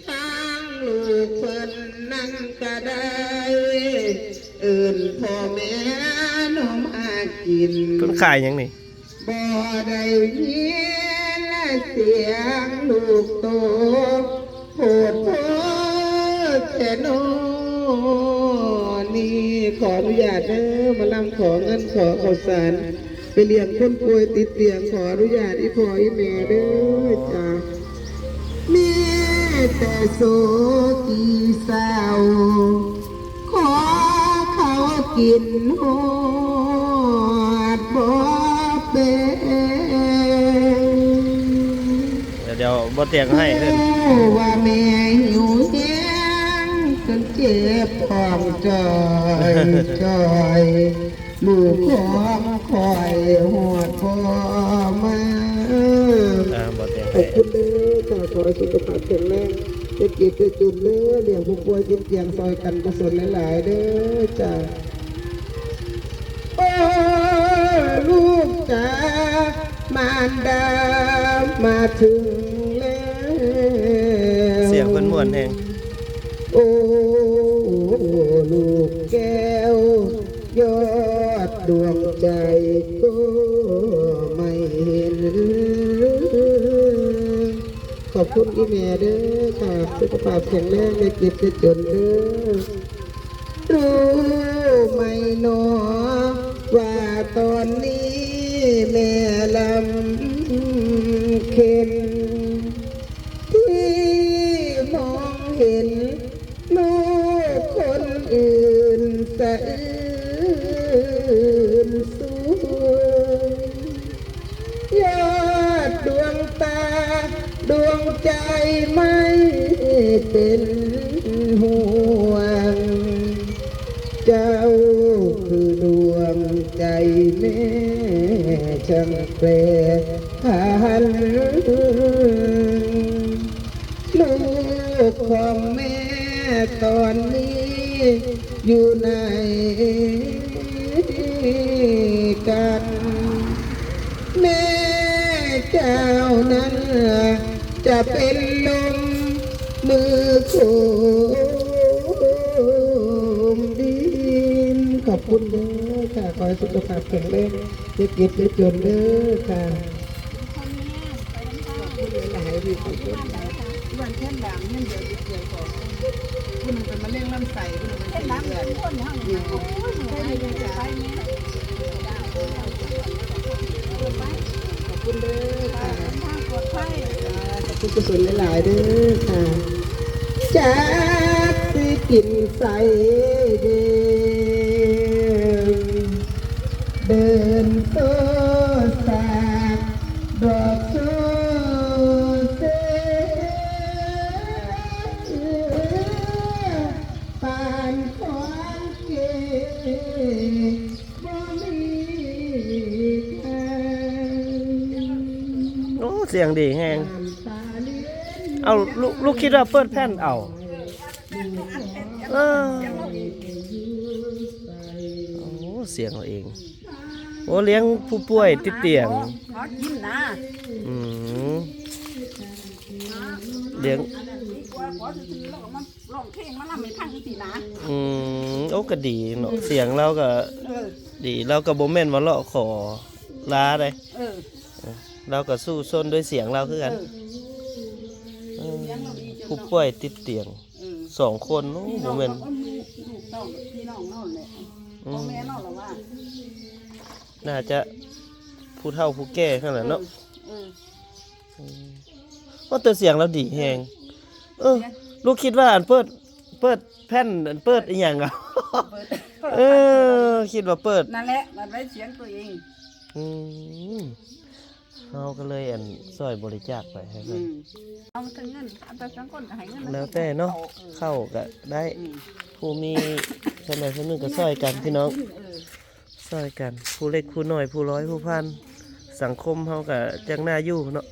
ທາງລູກເພິ່ນນັ້ນກະໄດ້ ເອີ້ນພໍ່ແມ່ນຳຫາກິນ ເພິ່ນຂາຍຫຍັງນີ້? ບໍ່ໄດ້ຍິນສຽງລູກໂຕ ໂພດໂພແທ້ນໍ ນີ້ຂໍອະນຸຍາດເດີ ໝໍລຳຂໍເງິນ ຂໍເຂົ້າສານ ໄປລ້ຽງຄົນປ່ວຍຕິດຕຽງ ຂໍອະນຸຍາດອີ່ພໍ່ອີ່ແມ່ເດີຈ້າ ມີແຕ່ໂສກີເສົ້າ ຂໍເຂົ້າກິນຮອດບໍ່ເປັນ ດຽວ ດຽວບໍ່ຕຽງໃຫ້ເດີ ຮູ້ວ່າແມ່ຫິວແຮງ ຈົນເຈັບທ້ອງຈ່ອຍໆ ລູກຂອງຂ້ອຍຮອດບໍ່ມາ ອ່າ ບໍ່ແຕກ ຂອບຄຸນເດີ ຂໍໃຫ້ສຸຂະພາບແຂງແຮງ ຢ່າເຈັບຢ່າຈົນເດີ ລ້ຽງຜູ້ປ່ວຍຕິດຕຽງ ຊ່ອຍກັນກຸສົນຫຼາຍໆເດີຈ້າ ໂອ້ ລູກຈາ ມານດາມາເຖິງແລ້ວ ສຽງເພິ່ນມ່ວນແຮງ ໂອ້ ລູກແກ້ວ ຍອດດວງໃຈກໍໄມ່ເຫັນ ຂອບຄຸນອີ່ແມ່ເດີຄ່າ ສຸຂະພາບແຂງແຮງ ຢ່າເຈັບຢ່າຈົນເດີ ຮູ້ໄໝນໍວ່າຕອນນີ້ແມ່ລຳເຄັນ ທີ່ມອງເຫັນ ລູກຄົນອື່ນສະອື່ນສວນ ຍອດດວງຕາດວງໃຈໄມ່ເປັນຫ່ວງ ເຈົ້າຄືດວງໃຈແມ່ຊ່າງແປພັນ ລູກຂອງແມ່ຕອນນີ້ຢູ່ໃນກັນ ແມ່ເຈົ້ານັ້ນຈະເປັນລົມມືໂຄມດິນ ຂອບຄຸນເດີຄ່າ ຂໍໃຫ້ສຸຂະພາບແຂງແຮງ ຢ່າເຈັບຢ່າຈົນເດີຄ່າ. ຂອບຄຸນຫຼາຍໆ ທີ່ຂອບຄຸນ ຢູ່ບ້ານແຄມດາມ ເຮືອນດຽວຕິດເຮືອນ ຜູ້ໜຶ່ງເປັນມະເຮັງລຳໄສ້ ຜູ້ໜຶ່ງເປັນເສັ້ນເລືອດ ຂອບຄຸນເດີຄ່າ ຂອບຄຸນກຸສົນຫຼາຍໆເດີຄ່າ ຈັກຊິກິນໃສເດີ ເດີນໂຊຊາດອກໂຊເຊ ປານຂອງເກ ບໍ່ມີໃຜ ໂອ້ ສຽງດີແຮງ ນ້ຳຕາຫຼິ້ນ ເອົ້າ ລູກ ລູກຄິດວ່າເປີດແຜ່ນເອົາ ເອີ ໂອ້ ສຽງເອົາເອງ ໂອ້ ລ້ຽງຜູ້ປ່ວຍຕິດຕຽງ ຂໍກິນນະ ອືມ ລ້ຽງ ອັນນັ້ນດີກວ່າ ຂໍຊື່ໆ ແລ້ວກໍມາຮ້ອງເພງມາລຳໃຫ້ຟັງຈັ່ງຊີ້ນະ ອືມ ໂອ້ ກໍດີເນາະ ເອີ ສຽງລາວກໍ ເອີ ດີ ລາວກໍບໍ່ແມ່ນວ່າເລາະຂໍລາໃດ ເອີ ເອີ ລາວກໍສູ້ຊົນດ້ວຍສຽງລາວຄືກັນ ເອີ ເອີ ສຽງລາວດີຈົນ ຜູ້ປ່ວຍຕິດຕຽງ ເອີ ສອງຄົນ ໂອ້ ພີ່ນ້ອງ ບໍ່ແມ່ນ ເຮົາກໍມີລູກເຕົ້າ ພີ່ນ້ອງເຮົາແຫຼະ ອືມ ພໍ່ແມ່ເຮົາລະວ່າ ໜ້າຈະຜູ້ເຖົ້າຜູ້ແກ່ຫັ້ນແຫຼະເນາະ ເອີ ເອີ ອືມ ວ່າແຕ່ສຽງລາວດີແຮງ ເອີ ສຽງ ລູກຄິດວ່າອັນເປີດ ເປີດແຜ່ນ ອັນເປີດອີ່ຫຍັງ ເປີດ ເອີ ຄິດວ່າເປີດ ນັ້ນແຫຼະ ມັນໄວ້ສຽງຕົວເອງ ອືມ ເຮົາກໍເລີຍ ອັນ ຊ່ອຍບໍລິຈາກໄປໃຫ້ເພິ່ນ ອືມ ເອົາແຕ່ເງິນ ເອົາແຕ່ສອງຄົນກໍໃຫ້ເງິນ ແລ້ວແຕ່ເນາະ ເອີ ເຂົ້າກໍໄດ້ ອືມ ຜູ້ມີສ່ຳໃດສ່ຳໜຶ່ງກໍຊ່ອຍກັນພີ່ນ້ອງ ເອີ ຊ່ອຍກັນ ຜູ້ເລັກຜູ້ນ້ອຍ ຜູ້ລອຍຜູ້ພັນ ສັງຄົມເຮົາກໍຈັ່ງໜ້າຢູ່ເນາະ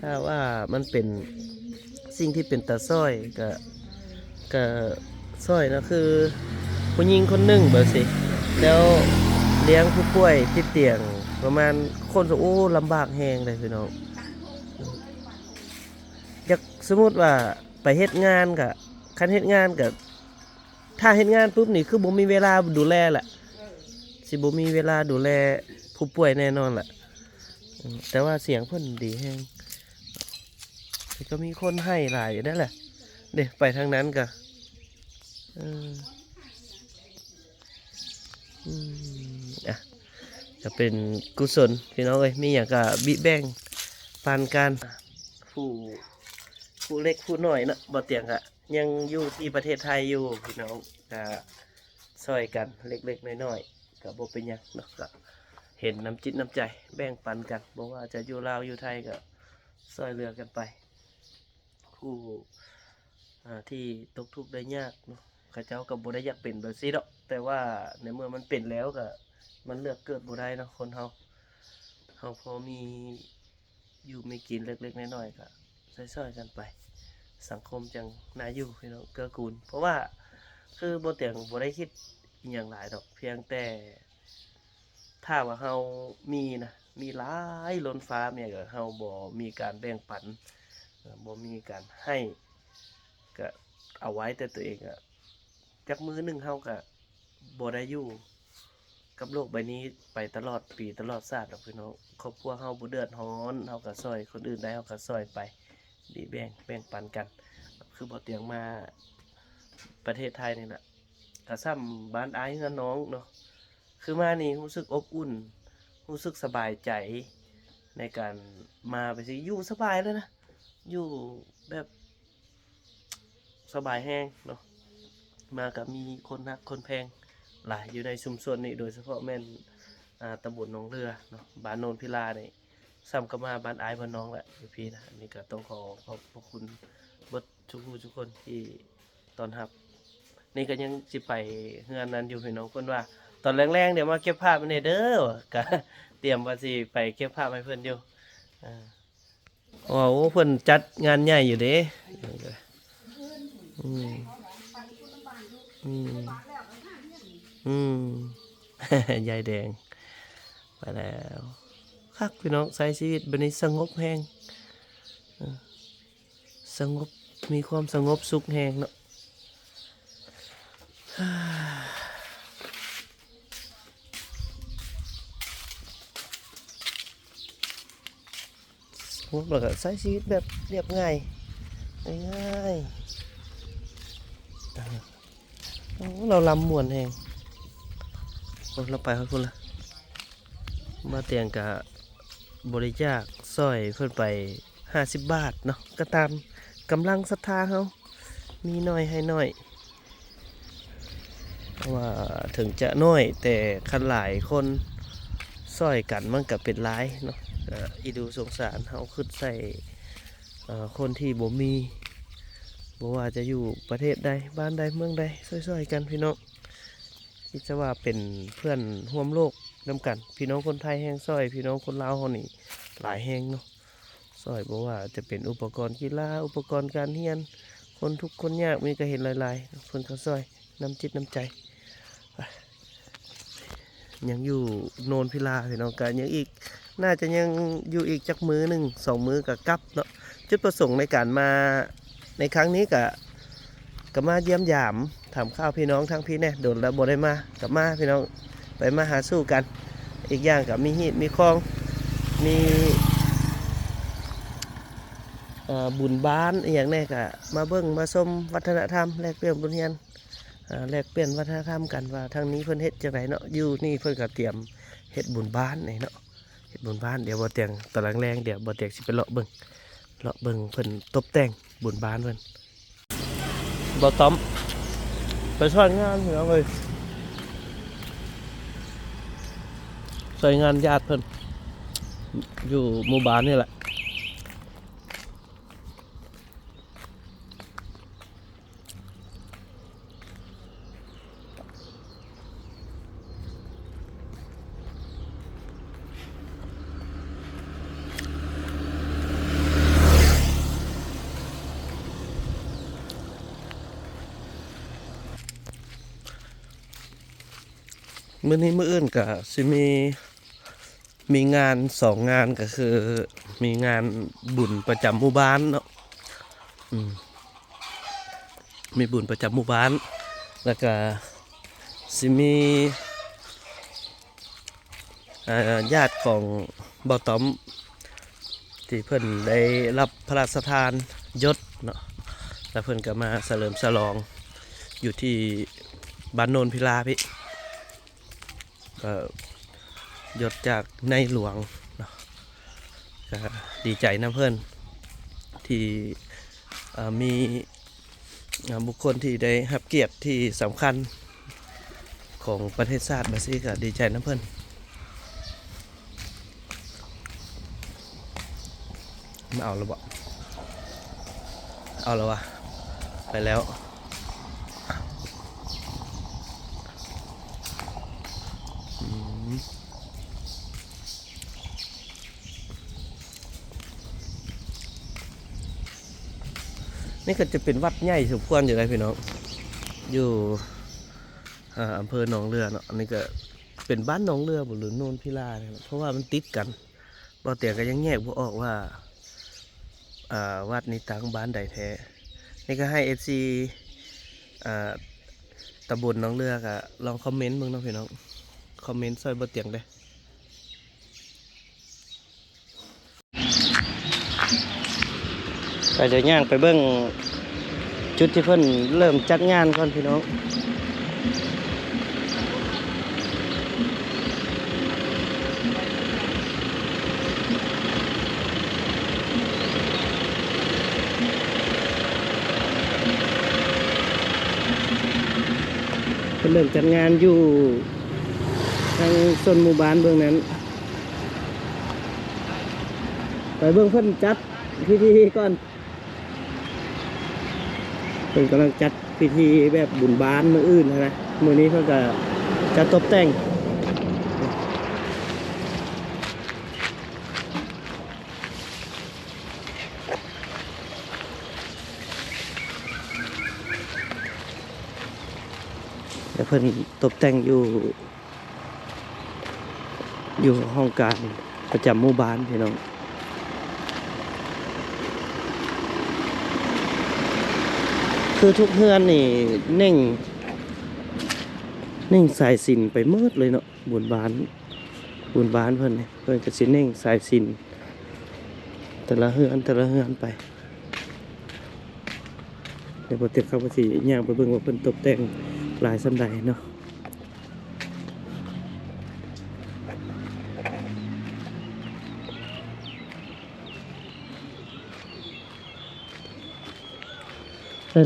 ຖ້າວ່າມັນເປັນສິ່ງທີ່ເປັນຕາຊ່ອຍກໍ ກະຊ່ອຍເນາະ ຄືຜູ້ຍິງຄົນໜຶ່ງແບບຊີ້ ແລ້ວລ້ຽງຜູ້ປ່ວຍຕິດຕຽງປະມານຄົນ ໂອ້ ລຳບາກແຮງເດ້ພີ່ນ້ອງ ຢາກ ສົມມຸດວ່າ ໄປເຮັດງານກະ ຄັນເຮັດງານກະ ຖ້າເຮັດງານປຸບນີ້ຄືບໍ່ມີເວລາດູແລລະ ຊິບໍ່ມີເວລາດູແລຜູ້ປ່ວຍແນ່ນອນລະ. ອືມ ແຕ່ວ່າສຽງເພິ່ນດີແຮງ ແຕ່ກໍມີຄົນໄຫ້ຫຼາຍຢູ່ເດ້ລະ ເດ້ ໄປທາງນັ້ນກໍ ເອີ ອືມ ອ່ະ ກໍເປັນກຸສົນພີ່ນ້ອງເອີຍ ມີຫຍັງກໍບິແບ່ງປັນກັນ ຜູ້ ຜູ້ເລັກຜູ້ນ້ອຍເນາະ ບໍ່ຕຽງກໍຍັງຢູ່ທີ່ປະເທດໄທຢູ່ພີ່ນ້ອງ ກໍຊ່ອຍກັນເລັກໆນ້ອຍໆ ກໍບໍ່ເປັນຫຍັງເນາະ ກໍເຫັນນ້ຳຈິດນ້ຳໃຈແບ່ງປັນກັນ ບໍ່ວ່າຈະຢູ່ລາວຢູ່ໄທກໍຊ່ວຍເຫຼືອກັນໄປ ຜູ້ ອ່າ ທີ່ຕົກທຸກໄດ້ຍາກເນາະ ເຂົາເຈົ້າກໍບໍ່ໄດ້ຢາກເປັນແບບຊີ້ດອກ ແຕ່ວ່າໃນເມື່ອມັນເປັນແລ້ວກໍ ມັນເລືອກເກີດບໍ່ໄດ້ເນາະ ຄົນເຮົາ ເຮົາພໍມີຢູ່ມີກິນເລັກໆນ້ອຍໆ ກໍຊ່ອຍໆກັນໄປ ສັງຄົມຈັ່ງໜ້າຢູ່ພີ່ນ້ອງ ເກື້ອກູນ ເພາະວ່າຄືບໍ່ຕຽງບໍ່ໄດ້ຄິດອີ່ຫຍັງຫຼາຍດອກ ພຽງແຕ່ ຖ້າວ່າເຮົາມີນະ ມີຫຼາຍລົ້ນຟ້າແມ່ນຫຍັງ ເຮົາບໍ່ມີການແບ່ງປັນ ເອີ ບໍ່ມີການໃຫ້ ກະເອົາໄວ້ແຕ່ຕົວເອງ ກະຈັກມື້ໜຶ່ງເຮົາກະບໍ່ໄດ້ຢູ່ກັບໂລກໃບນີ້ໄປຕະຫຼອດປີຕະຫຼອດຊາດດອກພີ່ນ້ອງ ຄອບຄົວເຮົາບໍ່ເດືອດຮ້ອນ ເຮົາກະຊ່ອຍຄົນອື່ນໄດ້ ເຮົາກະຊ່ອຍໄປ ດີແບ່ງ ແບ່ງປັນກັນ ຄືບໍ່ຕຽງມາປະເທດໄທນີ້ລະ ກະສ່ຳບ້ານອ້າຍເຮືອນນ້ອງເນາະ ຄືມານີ້ຮູ້ສຶກອົບອຸ່ນ ຮູ້ສຶກສະບາຍໃຈໃນການມາໄປຊີ້ ຢູ່ສະບາຍເລີຍນະ ຢູ່ແບບສະບາຍແຮງເນາະ ມາກໍມີຄົນຮັກຄົນແພງຫຼາຍຢູ່ໃນຊຸມຊົນນີ້ ໂດຍສະເພາະແມ່ນ ອ່າ ຕຳບົນໜອງເຫຼືອເນາະ ບ້ານໂນນພິລານີ້ ສ່ຳກໍມາບ້ານອ້າຍບ້ານນ້ອງແຫຼະຢູ່ພີ້ນະ ອັນນີ້ກໍຕ້ອງຂໍຂອບພະຄຸນເບິດທຸກຜູ້ທຸກຄົນທີ່ ຕ້ອນຮັບ ນີ້ກໍຍັງຊິໄປເຮືອນນັ້ນຢູ່ພີ່ນ້ອງ ເພິ່ນວ່າຕອນແລງໆ ດຽວມາເກັບພາບໃຫ້ແດ່ເດີ ວ່າ ກໍຕຽມວ່າຊິໄປເກັບພາບໃຫ້ເພິ່ນຢູ່ ເອີ ໂອ້ ເພິ່ນຈັດງານໃຫຍ່ຢູ່ເດ້ ອືມ ອືມ ອືມ ຍາຍແດງ ໄປແລ້ວ ຄັກພີ່ນ້ອງ ໃຊ້ຊີວິດແບບນີ້ສະຫງົບແຮງ ເອີ ສະຫງົບ ມີຄວາມສະຫງົບສຸກແຮງເນາະ ສະຫງົບ ແລ້ວກໍໃຊ້ຊີວິດແບບລຽບງ່າຍ ງ່າຍໆ ໂອ້ ລາວລຳມ່ວນແຮງ ໂອ້ ລາວໄປຮອດພຸ້ນລະ ມາແຕ່ງກະບໍລິຈາກຊ່ອຍເພິ່ນໄປຫ້າສິບບາດເນາະ ກໍຕາມກຳລັງສັດທາເຮົາ ມີໜ້ອຍໃຫ້ໜ້ອຍ ເພາະວ່າເຖິງຈະໜ້ອຍ ແຕ່ຄັນຫຼາຍຄົນຊ່ອຍກັນມັນກໍເປັນຫຼາຍເນາະ ກໍອີດູສົງສານ ເຮົາຄິດໃສ່ ເອີ ຄົນທີ່ບໍ່ມີ ບໍ່ວ່າຈະຢູ່ປະເທດໃດ ບ້ານໃດ ເມືອງໃດ ຊ່ອຍໆກັນພີ່ນ້ອງ ຄິດຊະວ່າເປັນເພື່ອນຮ່ວມໂລກນຳກັນ ພີ່ນ້ອງຄົນໄທແຮງຊ່ອຍ ພີ່ນ້ອງຄົນລາວເຮົານີ້ຫຼາຍແຮງເນາະ ຊ່ອຍ ບໍ່ວ່າຈະເປັນອຸປະກອນກິລາ ອຸປະກອນການຮຽນ ຄົນທຸກຄົນຍາກມີກໍເຫັນຫຼາຍໆ ເພິ່ນກໍຊ່ອຍ ນ້ຳຈິດນ້ຳໃຈ ຍັງຢູ່ໂນນພິລາພີ່ນ້ອງ ກະຍັງອີກ ໜ້າຈະຍັງຢູ່ອີກຈັກມື້ໜຶ່ງສອງມື້ກະກັບເນາະ ຈຸດປະສົງໃນການມາໃນຄັ້ງນີ້ກະ ກະມາຢ້ຽມຢາມ ຖາມຂ່າວພີ່ນ້ອງທາງພີ້ແດ່ ດົນແລ້ວບໍ່ໄດ້ມາ ກະມາພີ່ນ້ອງ ໄປມາຫາສູ່ກັນ ອີກຢ່າງກະມີຮີດມີຄອງ ມີ ເອີ ບຸນບ້ານອີ່ຫຍັງແດ່ ກະມາເບິ່ງມາຊົມວັດທະນະທຳ ແລກປ່ຽນບົດຮຽນ ເອີ ແລກປ່ຽນວັດທະນະທຳກັນວ່າທາງນີ້ເພິ່ນເຮັດຈັ່ງໃດເນາະ ຢູ່ນີ້ເພິ່ນກໍຕຽມເຮັດບຸນບ້ານນີ້ເນາະ ເຮັດບຸນບ້ານ ດຽວບໍ່ຕຽງຕອນແລງໆ ດຽວບໍ່ຕຽງຊິໄປເລາະເບິ່ງ ເລາະເບິ່ງເພິ່ນຕົບແຕ່ງບຸນບ້ານເພິ່ນ ບໍ່ຕ້ອມ ໄປຊ່ອຍງານພີ່ນ້ອງເອີຍ ຊ່ອຍງານຍາດເພິ່ນ ຢູ່ໝູ່ບ້ານນີ້ແຫຼະ. ມື້ນີ້ ມື້ອື່ນກະຊິມີ ມີງານສອງງານ ກະຄືມີງານບຸນປະຈຳໝູ່ບ້ານເນາະ ອືມ ມີບຸນປະຈຳໝູ່ບ້ານ ແລ້ວກະຊິມີ ເອີ ຍາດຂອງບ່າວຕ້ອມ ທີ່ເພິ່ນໄດ້ຮັບພະລາຊະທານຍົດເນາະ ແລ້ວເພິ່ນກໍມາສະເຫຼີມສະຫຼອງຢູ່ທີ່ບ້ານໂນນພິລາພີ້ ກໍຍົດຈາກນາຍຫຼວງເນາະ ກໍດີໃຈນຳເພິ່ນທີ່ ເອີ ມີ ອ່າ ບຸກຄົນທີ່ໄດ້ຮັບກຽດທີ່ສຳຄັນຂອງປະເທດຊາດ ບາງທີກໍດີໃຈນຳເພິ່ນ. ມາເອົາແລ້ວບໍ? ເອົາແລ້ວວະ? ໄປແລ້ວ. ອືມ. ນີ້ກໍຈະເປັນວັດໃຫຍ່ສົມຄວນຢູ່ໃດ໋ພີ່ນ້ອງ ຢູ່ ເອີ ອຳເພີໜອງເຫຼືອເນາະ. ອັນນີ້ກໍເປັນບ້ານໜອງເຫຼືອບໍ ຫຼືໂນນພິລານີ້ແຫຼະ ເພາະວ່າມັນຕິດກັນ. ບ່າວຕຽງກໍຍັງແຍກບໍ່ອອກວ່າ ອ່າ ວັດນີ້ຕັ້ງບ້ານໃດແທ້. ນີ້ກໍໃຫ້ເອັຟຊີ ອ່າ ຕຳບົນໜອງເຫຼືອກໍລອງຄອມເມັນເບິ່ງເນາະພີ່ນ້ອງ ຄອມເມັນຊ່ອຍບ່າວຕຽງເດີ້. ໄປ ດຽວຍ່າງໄປເບິ່ງຈຸດທີ່ເພິ່ນເລີ່ມຈັດງານກ່ອນພີ່ນ້ອງ. ເພິ່ນເລີ່ມຈັດງານຢູ່ທາງໂຊນໝູ່ບ້ານເບື້ອງນັ້ນ. ໄປເບິ່ງເພິ່ນຈັດພິທີກ່ອນ. ເພິ່ນກຳລັງຈັດພິທີແບບບຸນບ້ານມື້ອື່ນຫັ້ນນະ. ມື້ນີ້ເພິ່ນກະຈັດຕົບແຕ່ງ ແລ້ວເພິ່ນຕົບແຕ່ງຢູ່ ຢູ່ຫ້ອງການປະຈຳໝູ່ບ້ານພີ່ນ້ອງ. ຄືທຸກເຮືອນນີ້ເໜັ່ງ ເໜັ່ງສາຍສິນໄປໝົດເລີຍເນາະ. ບຸນບ້ານ ບຸນບ້ານເພິ່ນນີ້ ເພິ່ນກໍຊິເໜັ່ງສາຍສິນແຕ່ລະເຮືອນ ແຕ່ລະເຮືອນໄປ. ດຽວບໍ່ເຕັກເຂົາກໍຊິຍ່າງໄປເບິ່ງວ່າເພິ່ນຕົບແຕ່ງຫຼາຍສ່ຳໃດເນາະ.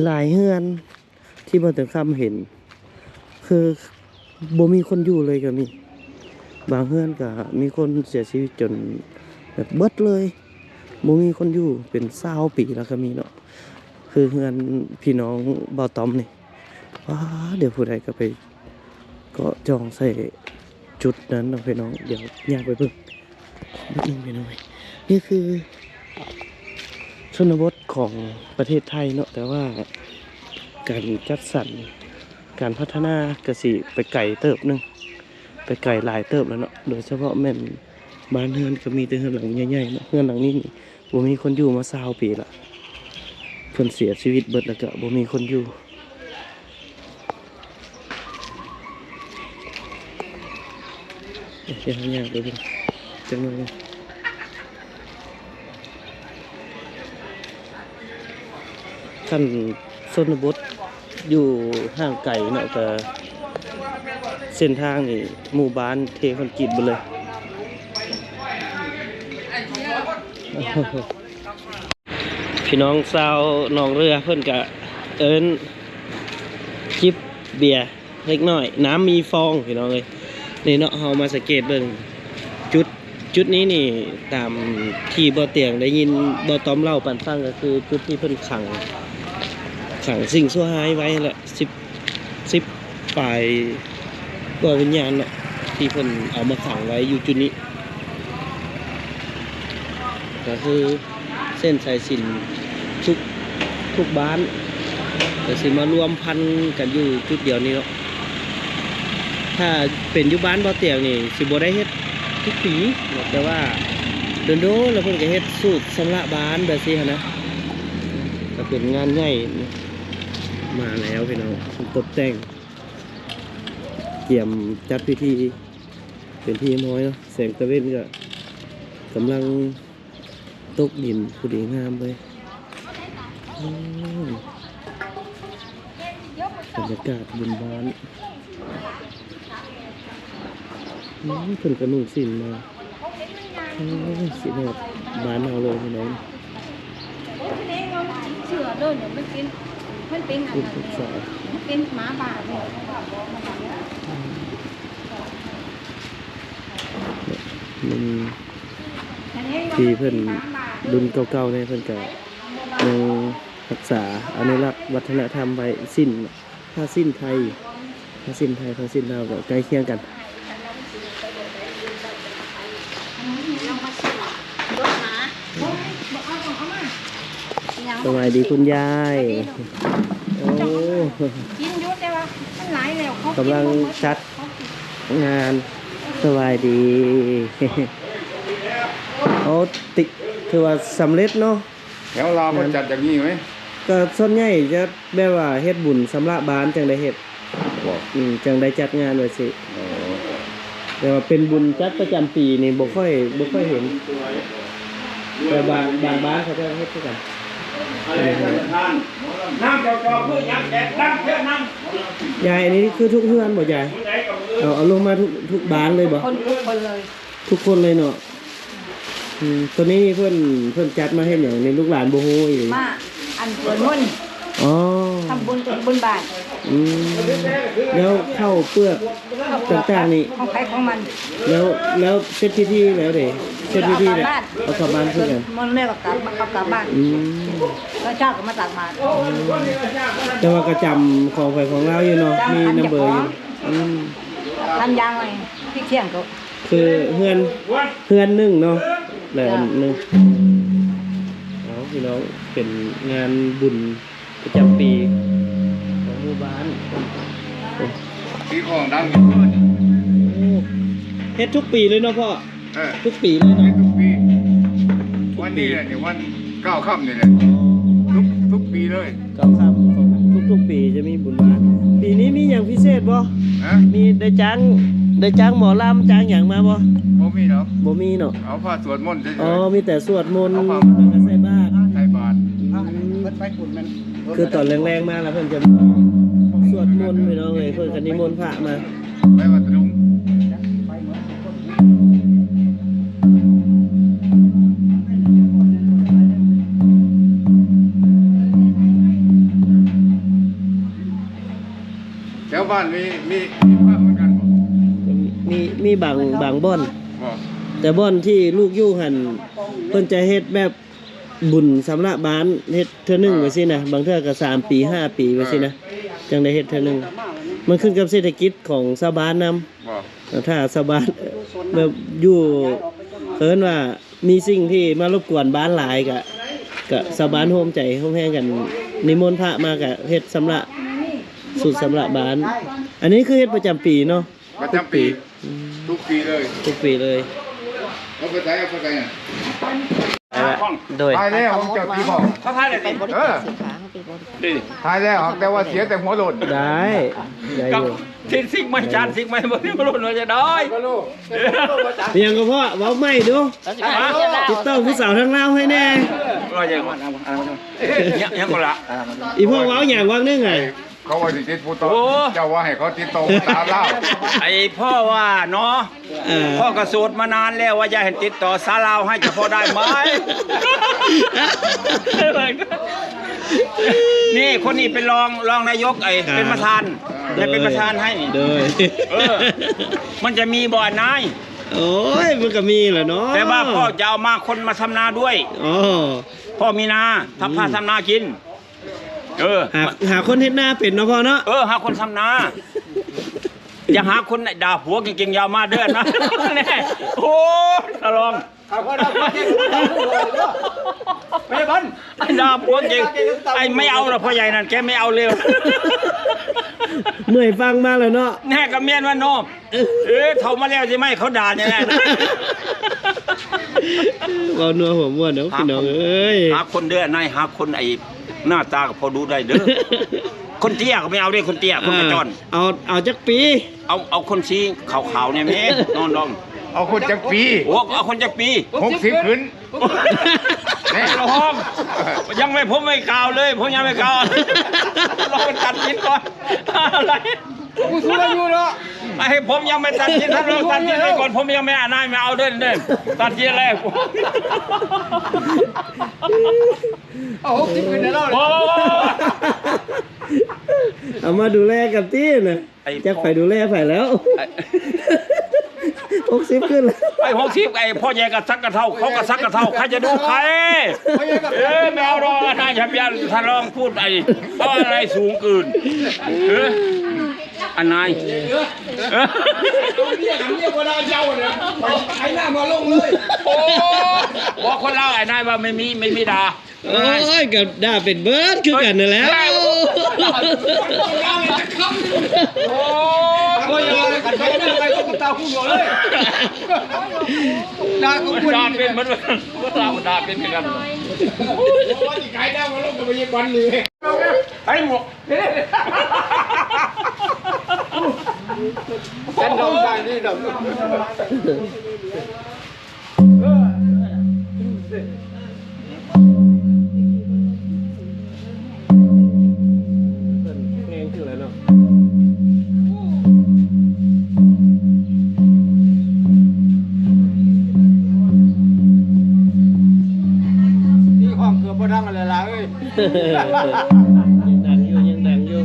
ຫຼາຍໆເຮືອນທີ່ບໍ່ເຕັກຄຳເຫັນ ຄືບໍ່ມີຄົນຢູ່ເລີຍກໍມີ. ບາງເຮືອນກໍມີຄົນເສຍຊີວິດຈົນແບບເບິດເລີຍ. ບໍ່ມີຄົນຢູ່ເປັນຊາວປີແລ້ວກໍມີເນາະ. ຄືເຮືອນພີ່ນ້ອງບ່າວຕ້ອມນີ້ ວ້າ ດຽວຜູ້ໃດກໍໄປເກາະຈ່ອງໃສ່ຈຸດນັ້ນເນາະພີ່ນ້ອງ. ດຽວຍ່າງໄປເບິ່ງ ເບິ່ງພີ່ນ້ອງ. ນີ້ຄືຊົນນະບົດຂອງປະເທດໄທເນາະ ແຕ່ວ່າການຈັດສັນ ການພັດທະນາກໍຊິໄປໄກເຕີບໜຶ່ງ ໄປໄກຫຼາຍເຕີບແລ້ວເນາະ. ໂດຍສະເພາະແມ່ນ ບ້ານເຮືອນກໍມີແຕ່ເຮືອນຫຼັງໃຫຍ່ໆເນາະ. ເຮືອນຫຼັງນີ້ນີ້ບໍ່ມີຄົນຢູ່ມາຊາວປີລະ ເພິ່ນເສຍຊີວິດເບິດ ແລ້ວກໍບໍ່ມີຄົນຢູ່. ເອີ ດຽວເຮົາຍ່າງໄປເບິ່ງຈັກໜ້ອຍໜຶ່ງ. ຄັນຊົນນະບົດຢູ່ຫ່າງໄກເນາະ ກະເສັ້ນທາງນີ້ໝູ່ບ້ານເທຄອນກຣີດເບິດເລີຍ. ພີ່ນ້ອງຊາວໜອງເຫຼືອເພິ່ນກະເອີ້ນຈິບເບຍ ເລັກນ້ອຍ ນ້ຳມີຟອງ ພີ່ນ້ອງເອີຍ. ນີ້ເນາະ ເຮົາມາສັງເກດເບິ່ງຈຸດ ຈຸດນີ້ນີ້ ຕາມທີ່ບ່າວຕຽງໄດ້ຍິນບ່າວຕ້ອມເລົ່າປັນຟັງ ກໍຄືຈຸດທີ່ເພິ່ນຂັງ ຂັງສິ່ງຊົ່ວຮ້າຍໄວ້ຫັ້ນແຫຼະ ສິບ ສິບປາຍກວ່າວິນຍານເນາະ ທີ່ເພິ່ນເອົາມາຂັງໄວ້ຢູ່ຈຸດນີ້. ກໍຄືເສັ້ນສາຍສິນທຸກ ທຸກບ້ານກໍຊິມາລວມພັນກັນຢູ່ຈຸດດຽວນີ້ເນາະ. ຖ້າເປັນຢູ່ບ້ານບ່າວຕຽງນີ້ຊິບໍ່ໄດ້ເຮັດທຸກປີເນາະ ແຕ່ວ່າດົນໆແລ້ວເພິ່ນກໍເຮັດສູດຊຳລະບ້ານແບບຊີ້ຫັ້ນນະ ກໍເປັນງານໃຫຍ່. ມາແລ້ວພີ່ນ້ອງ ເພິ່ນຕົບແຕ່ງ ກຽມຈັດພິທີເປັນທີ່ຮຽບຮ້ອຍເນາະ. ແສງຕາເວັນກໍກຳລັງຕົກດິນພໍດີງາມເລີຍ. ອືມ ບັນຍາກາດບຸນບ້ານ. ອືມ ເພິ່ນກໍນຸ່ງສິ້ນມາ. ໂອ້ຍ ຊິຮອດບ້ານເຮົາແລ້ວພີ່ນ້ອງ. ໂອ້ຍ ສະແດງວ່າມັນຕິດເຊື້ອເດີ ມັນເປັນ ມັນເປັນອັນນັ້ນແຫຼະ ມັນເປັນໝາບ້າເນາະ. ອືມ ມັນທີ່ເພິ່ນລຸ້ນເກົ່າໆ ນີ້ ເພິ່ນກໍຍັງຮັກສາອະນຸລັກວັດທະນະທຳໄວ້ ສິ້ນ ຜ້າສິ້ນໄທ ຜ້າສິ້ນໄທ ຜ້າສິ້ນລາວກໍໃກ້ຄຽງກັນ. ສະບາຍດີຄຸນຍາຍ. ໂອ້ ກິນຢູ່ ແຕ່ວ່າມັນຫຼາຍແລ້ວ ເຂົາກິນບໍ່ໝົດ ກຳລັງຈັດງານ. ສະບາຍດີ. ໂອ້ ຕິ ຖືວ່າສຳເລັດເນາະ. ແຖວລາວເພິ່ນຈັດຢ່າງນີ້ໄຫມ? ກໍສ່ວນໃຫຍ່ຈະແບບວ່າເຮັດບຸນຊຳລະບ້ານຈັ່ງໄດ້ເຮັດ. ບໍ່ ອືມ ຈັ່ງໄດ້ຈັດງານໄວ້ຊີ້. ອໍ ແຕ່ວ່າເປັນບຸນຈັດປະຈຳປີນີ້ບໍ່ຄ່ອຍ ບໍ່ຄ່ອຍເຫັນ ແຕ່ບາງ ບາງບ້ານເຂົາເຈົ້າເຮັດຄືກັນ. ນ້ຳຈອກໆ ຄືຫຍັງແຂກ ນ້ຳເທື່ອນ້ຳ. ຍາຍ ອັນນີ້ຄືທຸກເຮືອນບໍ່ຍາຍ? ເອົາ ເອົາລົງມາທຸກ ທຸກບ້ານເລີຍບໍ່? ຄົນ ທຸກຄົນເລີຍ ທຸກຄົນເລີຍເນາະ. ອືມ ຕອນນີ້ເພິ່ນ ເພິ່ນຈັດມາເຮັດຫຍັງນີ້ ລູກຫຼານບໍ່ຮູ້ອີ່ຫຼີ? ມາອັນສວດມົນ. ອໍ ທຳບຸນບຸນບ້ານ. ອືມ ແລ້ວເຂົ້າເປືອກຕ່າງໆນີ້ ຂອງໃຜຂອງມັນ. ແລ້ວ ແລ້ວເສັດພິທີແລ້ວເດ? ເສັດພິທີແລ້ວ ເອົາກັບບ້ານຄືກັນ. ມັນແລ້ວກໍກັບ ເອົາກັບບ້ານ. ອືມ ແລ້ວເຊົ້າກໍມາຕັກບາດ. ແຕ່ວ່າກໍຈຳຂອງໃຜຂອງລາວຢູ່ເນາະ ມີນຳເບີຢູ່. ອືມ ທຳຢ່າງໄວ້ ພິກທ່ຽງກໍ ຄືເຮືອນ ເຮືອນໜຶ່ງເນາະ ແລ້ວ ເຈົ້າ ອັນໜຶ່ງ. ເອົາ ພີ່ນ້ອງ ເປັນງານບຸນປະຈຳປີຂອງໝູ່ບ້ານ. ໂອ້ ຕີຂອງດັງຢູ່. ໂອ້ ເຮັດທຸກປີເລີຍເນາະພໍ່? ເອີ ທຸກປີເລີຍເນາະ? ເຮັດທຸກປີ. ວັນນີ້ແຫຼະ ວັນ ເກົ້າຄ່ຳນີ້ແຫຼະ ທຸກ ທຸກປີເລີຍ. ເກົ້າຄ່ຳຂອງທຸກໆປີຈະມີບຸນບ້ານ. ປີນີ້ມີຫຍັງພິເສດບໍ່? ຮະ? ມີໄດ້ຈ້າງ ໄດ້ຈ້າງໝໍລຳ ຈ້າງຫຍັງມາບໍ່? ບໍ່ມີດອກ. ບໍ່ມີເນາະ? ເອົາພະສວດມົນເສຍໆ. ອໍ ມີແຕ່ສວດມົນ ເອົາພະ ແລ້ວກໍໃສ່ບາດ ໃສ່ບາດ. ອືມ ເພິ່ນໄປພຸ້ນແມ່ນ ຄືຕອນແລງໆມາແລ້ວເພິ່ນຈະສວດມົນ ພີ່ນ້ອງເອີຍ ເພິ່ນກໍນິມົນພະມາ. ໄປວັດຕະລຸງ. ແຖວບ້ານມີ ມີ ມີພະເໝືອນກັນບໍ່? ມີ ມີບາງ ບາງບ່ອນ. ບໍ່ ແຕ່ບ່ອນທີ່ລູກຢູ່ຫັ້ນ ເພິ່ນຈະເຮັດແບບ ບຸນຊຳລະບ້ານເຮັດເທື່ອໜຶ່ງ ອ່າ ວ່າຊີ້ນະ, ບາງເທື່ອກໍສາມປີຫ້າປີ ວ່າຊີ້ນະ ອ່າ ຈັ່ງໄດ້ເຮັດເທື່ອໜຶ່ງ. ມັນຂຶ້ນກັບເສດຖະກິດຂອງຊາວບ້ານນຳ. ບໍ່ ຖ້າຊາວບ້ານແບບຢູ່ ເອີ້ນວ່າມີສິ່ງທີ່ມາລົບກວນບ້ານຫຼາຍ ກະ ກະຊາວບ້ານຮ່ວມໃຈຮ່ວມແຮງກັນ ນິມົນພະມາກະເຮັດຊຳລະ ສູດຊຳລະບ້ານ. ອັນນີ້ຄືເຮັດປະຈຳປີເນາະ? ປະຈຳປີ. ທຸກປີ ອືມ ທຸກປີເລີຍ ທຸກປີເລີຍ. ເອົາໄປໃສ ເອົາໄປໃສນະ? ໂດຍ ຕາຍແລ້ວ ເຈົ້າຕີຂອງ ເຂົາຂາຍໄດ້ຕິ? ເອີ ເຂົາຂາຍໄດ້ ແຕ່ວ່າເສຍແຕ່ຫົວໂລນ. ໄດ້ ໄດ້ຢູ່. ຊິງ ຊິງໃໝ່ ຈານຊິງໃໝ່ ບໍ່ມີຫົວໂລນວ່າຈະໄດ້. ອີຫຍັງກໍພໍ່ ເວົ້າໃໝ່ດູ. ຕິດຕໍ່ຜູ້ສາວທາງລາວໃຫ້ແດ່. ວ່າຫຍັງ? ຫຍັງກໍລະ ອີພໍ່ເວົ້າຫຍັງຫວ່າງໜຶ່ງໄຫ? ເຂົາວ່າຊິຕິດຜູ້ຕໍ່ ໂອ້ ເຈົ້າວ່າໃຫ້ເຂົາຕິດຕໍ່ຜູ້ສາວລາວ. ໄອ້ພໍ່ວ່າເນາະ ເອີ ພໍ່ກໍໂສດມານານແລ້ວ ວ່າຢ່າໃຫ້ຕິດຕໍ່ສາວລາວໃຫ້ ຈະພໍໄດ້ໄໝ? ນີ້ ຄົນນີ້ເປັນຮອງ ຮອງນາຍົກ ໄອ້ ເປັນປະທານ ເອີ ໄດ້ເປັນປະທານໃຫ້ນີ້. ໂດຍ ເອີ ມັນຈະມີບໍ່ ນາຍ? ໂອ້ຍ ມັນກໍມີແຫຼະເນາະ ແຕ່ວ່າພໍ່ຈະເອົາມາ ຄົນມາທຳນາດ້ວຍ. ອໍ ພໍ່ມີນາ ທຳ ອືມ ພາທຳນາກິນ. ເອີ ຫາ ຫາຄົນເຮັດນາເປັນເນາະພໍ່ເນາະ. ເອີ ຫາຄົນທຳນາ ຢ່າຫາຄົນດ່າຜົວເກັ່ງໆ ຢ່າເອົາມາເດີນະ. ໂອ້ ຕາລອງ ຫາຄົນເອົາເກັ່ງ ໄປເບິ່ງ ດ່າຜົວເກັ່ງ. ໄອ້ໄມ່ເອົາລະ ພໍ່ໃຫຍ່ນັ້ນ ແກໄມ່ເອົາເລີຍ. ເມື່ອຍຟັງມາແລ້ວເນາະ ແນ່ ກໍແມ່ນວ່າເນາະ. ເອີ ເຖົ້າມາແລ້ວຊິມາໃຫ້ເຂົາດ່າແນ່. ເວົ້ານົວຫົວມ່ວນເນາະ ພີ່ນ້ອງເອີຍ. ຫາຄົນເດີ ນາຍ ຫາຄົນໄອ້ ໜ້າຕາກໍພໍດູໄດ້ເດີ້. ຄົນເຕ້ຍກໍບໍ່ເອົາເດ້ ຄົນເຕ້ຍ ຄົນກະຈອນ. ເອີ ເອົາ ເອົາຈັກປີ? ເອົາ ເອົາຄົນສີຂາວໆນີ້ແມ້ ນ້ອງໆ. ເອົາຄົນຈັກປີ? ໂອ້ ເອົາຄົນຈັກປີ? ຫົກສິບຂຶ້ນ. ແມ່ນລະຮອງ ຍັງໄມ່ ຜົມໄມ່ກາວເລີຍ ຜົມຍັງໄມ່ກາວ ລອງຕັດສິນກ່ອນ. ຜູ້ສູງອາຍຸເນາະ ໃຫ້ຜົມຍັງໄມ່ຕັດສິນ ທ່ານລອງຕັດສິນໄວ້ກ່ອນ ຜົມຍັງໄມ່ອານາຍ ໄມ່ເອົາເດີ້ ຕັດສິນແລ້ວ. ເອົາຫົກສິບຂຶ້ນແລ້ວ ບໍ່ ບໍ່ ບໍ່ ເອົາມາດູແລກັນຕິນະ. ໄອ້ ຈັກໃຜດູແລໃຜແລ້ວ ຫົກສິບຂຶ້ນແລ້ວ ໄອ້ຫົກສິບ ໄອ້ພໍ່ໃຫຍ່ກໍສັກກະເຖົ້າ ເຂົາກໍສັກກະເຖົ້າ ໃຜຈະດູໃຜ? ເອີ ແມ່ນດອກ ອານາຍ ທະບຽນ ທ່ານລອງພູດ ໄອ້ ເອົາອານາຍສູງເກີນ ເອີ ອານາຍ ເອີ ເມຍກັບເມຍບໍ່ໄດ້ເຈົ້ານະ ໄອ້ໜ້າມາລົງເລີຍ. ໂອ້ ບໍ່ ຄົນລາວ ອານາຍວ່າ ແມ່ນມີ ແມ່ນມີດາ. ໂອ້ຍ ກໍດ່າເປັນເບິດຄືກັນນັ້ນແຫຼະ. ໂອ້ຍ ດ່າເປັນເບິດ ດ່າເປັນຄືກັນ. ໂອ້ຍ ຊິຂາຍດາວມາລົງກັບໄອ້ບັນນີ້ ໄອ້ໝວກ ເສັ້ນດອກສາຍນີ້ດອກ. ແຮງຂຶ້ນແລ້ວເນາະ ນີ້ຫ້ອງເກືອບບໍ່ດັງຫັ້ນແຫຼະຫຼ້າເອີຍ. ຍັງດັງຢູ່ ຍັງດັງຢູ່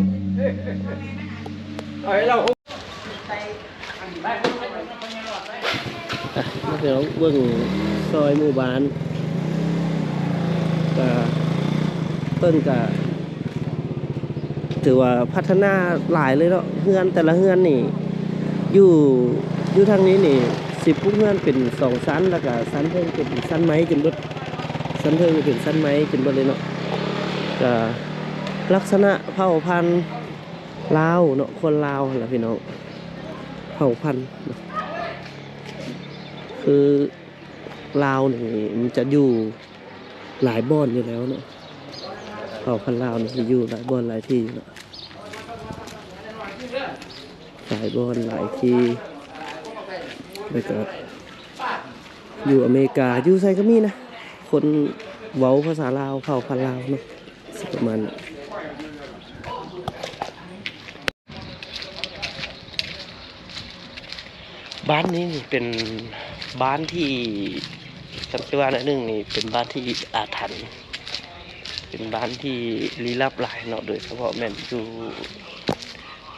ເອົາໃຫ້ລາວ. ອ່ະ ມາເບິ່ງຊອຍໝູ່ບ້ານ ກະເພິ່ນກະຖືວ່າພັດທະນາຫຼາຍເລີຍເນາະ. ເຮືອນແຕ່ລະເຮືອນນີ້ ຢູ່ ຢູ່ທາງນີ້ນີ້ ຊິປຸກເຮືອນເປັນສອງຊັ້ນ ແລ້ວກະຊັ້ນເທິງເປັນຊັ້ນໄມ້ຈົນເບິດ ຊັ້ນເທິງເປັນຊັ້ນໄມ້ຈົນເບິດເລີຍເນາະ. ກະລັກສະນະເຜົ່າພັນ ລາວເນາະ ຄົນລາວຫັ້ນລະພີ່ນ້ອງ ເຜົ່າພັນເນາະ ຄືລາວນີ້ມັນຈະຢູ່ຫຼາຍບ່ອນຢູ່ແລ້ວເນາະ ເຜົ່າພັນລາວນີ້ຈະຢູ່ຫຼາຍບ່ອນຫຼາຍທີ່ເນາະ ຫຼາຍບ່ອນຫຼາຍທີ່ ແລ້ວກະຢູ່ອາເມລິກາ ຢູ່ໃສກະມີນະ ຄົນເວົ້າພາສາລາວ ເຜົ່າພັນລາວເນາະ. ປະມານ ບ້ານນີ້ນີ້ເປັນບ້ານທີ່ ຄັນຊິວ່າໜ້ອຍໜຶ່ງນີ້ເປັນບ້ານທີ່ອາຖັນ ເປັນບ້ານທີ່ລີ້ລັບຫຼາຍເນາະ ໂດຍສະເພາະແມ່ນຢູ່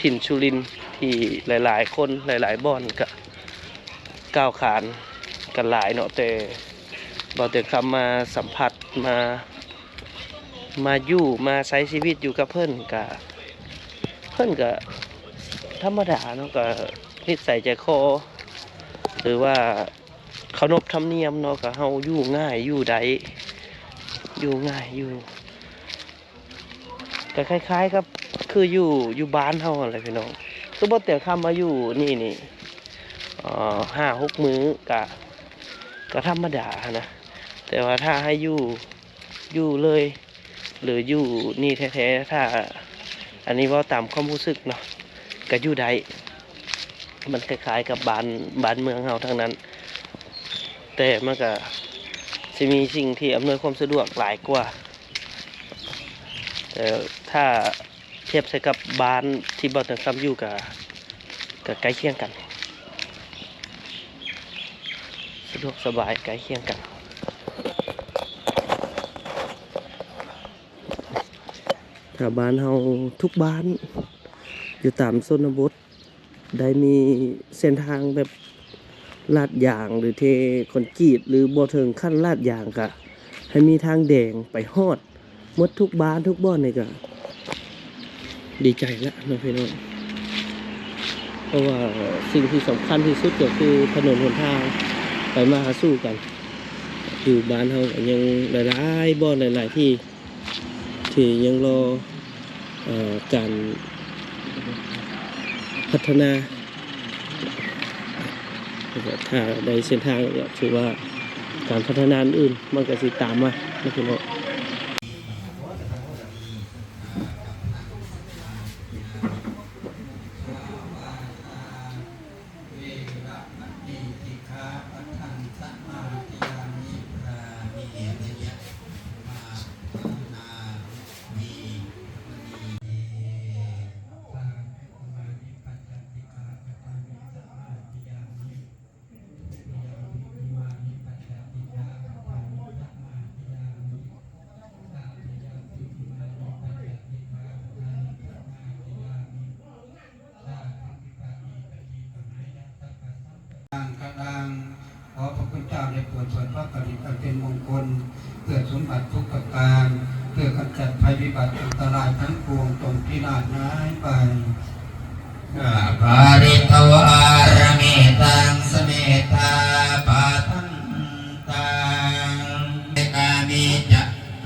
ຖິ່ນສຸລິນ ທີ່ຫຼາຍໆຄົນ ຫຼາຍໆບ່ອນກະກ່າວຂານກັນຫຼາຍເນາະ ແຕ່ບ່າວເຕີງຄຳມາສຳຜັດ ມາ ມາຢູ່ ມາໃຊ້ຊີວິດຢູ່ກັບເພິ່ນກະ ເພິ່ນກະທຳມະດາເນາະ ກະນິດໄສໃຈຄໍ ຫຼືວ່າເຄົາລົບທຳນຽມເນາະ ກະເຮົາຢູ່ງ່າຍ ຢູ່ໄດ້ ຢູ່ງ່າຍ ຢູ່ ກະຄ້າຍໆກັບຄືຢູ່ ຢູ່ບ້ານເຮົາຫັ້ນແຫຼະພີ່ນ້ອງ. ຄືບ່າວເຕີງຄຳມາຢູ່ນີ້ນີ້ ເອີ ຫ້າຫົກມື້ກະ ກະທຳມະດາຫັ້ນນະ ແຕ່ວ່າຖ້າໃຫ້ຢູ່ ຢູ່ເລີຍ ຫຼືຢູ່ນີ້ແທ້ໆ ຖ້າ ອັນນີ້ເວົ້າຕາມຄວາມຮູ້ສຶກເນາະ ກະຢູ່ໄດ້ ມັນຄ້າຍໆກັບບ້ານ ບ້ານເມືອງເຮົາທັງນັ້ນ ແຕ່ມັນກະຊິມີສິ່ງທີ່ອຳນວຍຄວາມສະດວກຫຼາຍກວ່າ ແຕ່ຖ້າ ທຽບໃສ່ກັບບ້ານທີ່ບ່າວເຕີງຄຳຢູ່ກະ ກະໃກ້ຄຽງກັນ ສະດວກສະບາຍໃກ້ຄຽງກັນ. ຖ້າບ້ານເຮົາທຸກບ້ານຢູ່ຕາມຊົນນະບົດ ໄດ້ມີເສັ້ນທາງແບບລາດຢາງ ຫຼືເທຄອນກຣີດ ຫຼືບໍ່ເຖິງຂັ້ນລາດຢາງ ກະໃຫ້ມີທາງແດງໄປຮອດໝົດທຸກບ້ານທຸກບ່ອນນີ້ ກະດີໃຈລະເນາະພີ່ນ້ອງ. ເພາະວ່າສິ່ງທີ່ສຳຄັນທີ່ສຸດກະຄືຖະໜົນຫົນທາງໄປມາຫາສູ່ກັນ ຢູ່ບ້ານເຮົາກະຍັງຫຼາຍໆບ່ອນ ຫຼາຍໆທີ່ ທີ່ຍັງລໍ ເອີ ການພັດທະນາ ແລ້ວກະຖ້າໄດ້ເສັ້ນທາງກະຖືວ່າການພັດທະນາອື່ນມັນກະຊິຕາມມາເນາະພີ່ນ້ອງ. ອັນຕະລາຍທັງປວງ ຈົ່ງພິນາດຫາຍໄປ. ກາ ປະລິດຕະວາ ຣະເມຕັງ ສະເມທາ ປະທັນຕັງ ກາເມຈະ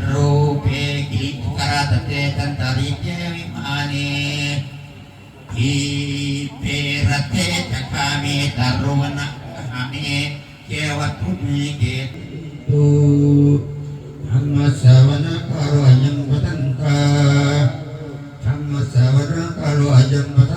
ຮູເປ ກິລິ ກະຣະຕະເຕ ຈັນຕະລິເກ ວິມາເນ ດີເປ ຣະເທ ຈະ ກາເມ ຕະໂຣມະນະ ກະຫະເມ ເກ ວັດຖຸ ເມ ເກ ຕຸ ທຳມະສະວະນະ ກາໂລ ອາຍັງ ປະທັນຕາ ທຳມະສະວະນະ ກາໂລ ອາຍັງ ປະທັນ